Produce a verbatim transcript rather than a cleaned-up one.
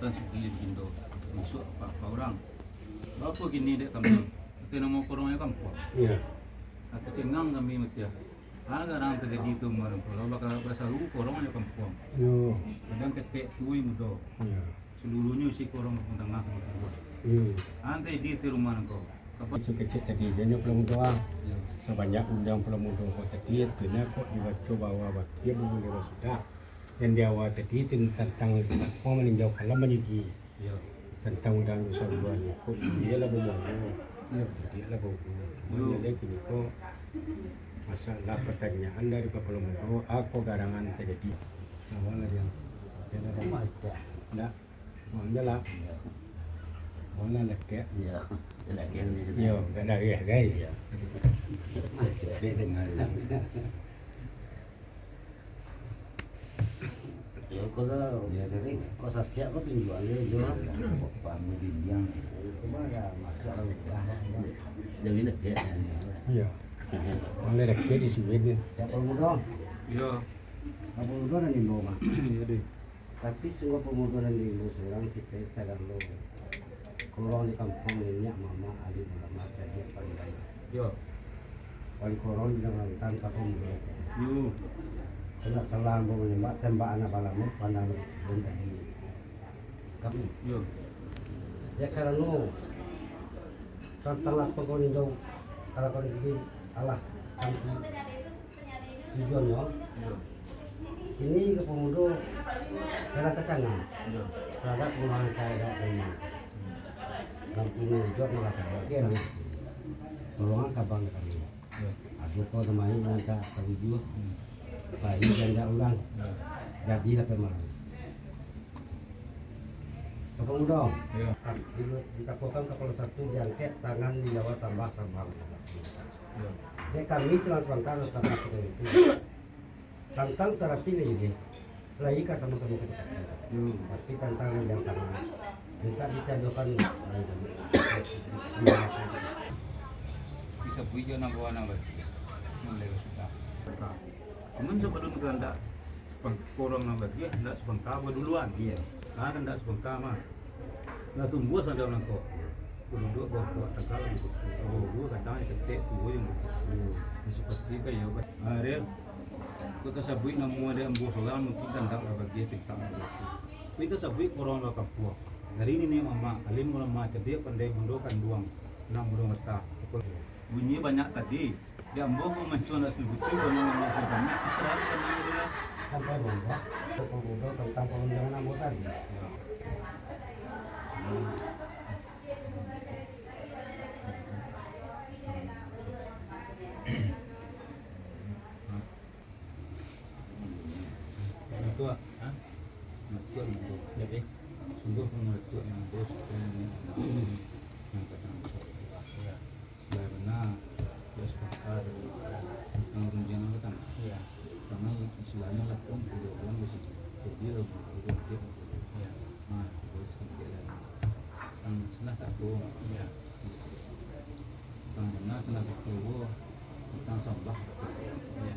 Kan sudah dibikin tu, masuk apa-apa orang. Bapa kini dek kami, kata namo korongnyo kampuang. Iya. Kata cengang kami matiah. Ah, garang terjadi tu kemarin tu. Lah baka-, basaru korongnyo kampuang. Yo. Kadang ketek tui mudo. Iya. Seluruhnyo isi korong kampung tangah tu. Iya. Antai di ti rumah nangko. Apa? Itu kecek tadi, janyo pulang mudo ah. Iya. Sabanyak undang pulang mudo ko tadi, artinyo kok dibaco bahwa bakia bumbu dewa sudah. Yang di awal tadi tentang apo maninjau kalam maninggi. Yo. Tentang undang duso buah ni, kok dia lah bamulo. Yo. Dia lah bamulo. Cuma Yo. Jadi kini ko masalah pertanyaan dari Kepala Mudo, apo garangan terjadi? Awal lah dia. Dia lah dah. Ndak. Mau ndak lah. Yo. Mau lah lekek. Yo. Lekek ni. Yo, gak ada ya, guys. Yo. Lekek dengar. Yo, kau lah, Yo, tadi. Kau sasiak kau tunjuak aja, Jo. Yo, Pak Mudi bilang. Cuma ya, masuk lah, udah. Jadi lekek. Iya. Mulai lekek di sini. Ya, Kepala Mudo. Iya. Kepala Mudo dan Imbo, Mak. Iya, deh. Tapi sungguah pemuda nan diimbau surang, si Kaisar Garlo. Korong di kampuang niniak mamak, alim ulama, cadiak pandai. Yo. Wali korong di Rantang, Kampung Mudo. Yo. Kena salah ambo manyambah, tembak anak balamu, pandang bom tadi. Kami. Yo. Ya, karano tantang lapang kau ninjau, kalau kau di sini, alah, kami. Tujuannyo, Yo. Kini Kepala Mudo dalam tacangang Yo. Terhadap perubahan keadaan ini. Nan kini Ujok mangatakan, oke, nah, tolongan kabang kami. Yo. Ado ko namaik nan tak tarujuah, Hmm. bayi janda urang, Yo. jadi lah pemalu. Kepala Mudo, Yo. di, ditakuakan Kepala Satu diangkek tangan di Jawa tambah sambang. Yo. Dek kami silang sabangka tantang masalah itu. Tantang tarapik ni, lai ka samo-samo ka dipake. Yo. Tapi tantang nan jantan, mintak ditiadokan. Bisa buik jo nan bawa nan bagi. Mulai sudah. Cuman sabalun kandak pang-, korong nan bagi, kandak sabangka baduluan. Iyo. Nah, kandak sabangka mah. Lah tumbuah sadang nangko. Penduduk bakuak tagak lagi. Dulu kadang ketek tuo yang betul. Seperti kayo, ah, Ril. Kok tasabuik namo dek ambo surang, mungkin kandak lah bagi pintak ambo tu. Tapi tasabuik korong lah kampuang. Dari niniak mamak, alim ulama, cadiak pandai, mudo kanduang, nak mudo mata. Bunyi banyak tadi. Di ambo ko mancuang nak sabuik tu, banyak namo surang kami, terserah tu kami lah. Sampai mudo, mudo tantang pangundiangan ambo tadi. Yo. Matuak, ha? Matuak, matuak. Jadi, sungguah pun matuak yang bos, yang, yang, yang patang. Iya. Bana, bos pakar, yang urang jangan datang. Iya. Karena istilahnya lah pun, udah orang di situ. Jadi, lo, udah, udah, Iya. Nah, bos, udah, kan senang tak tuh. Iya. Kan benar, senang tak tuh, kan sambah. Iya.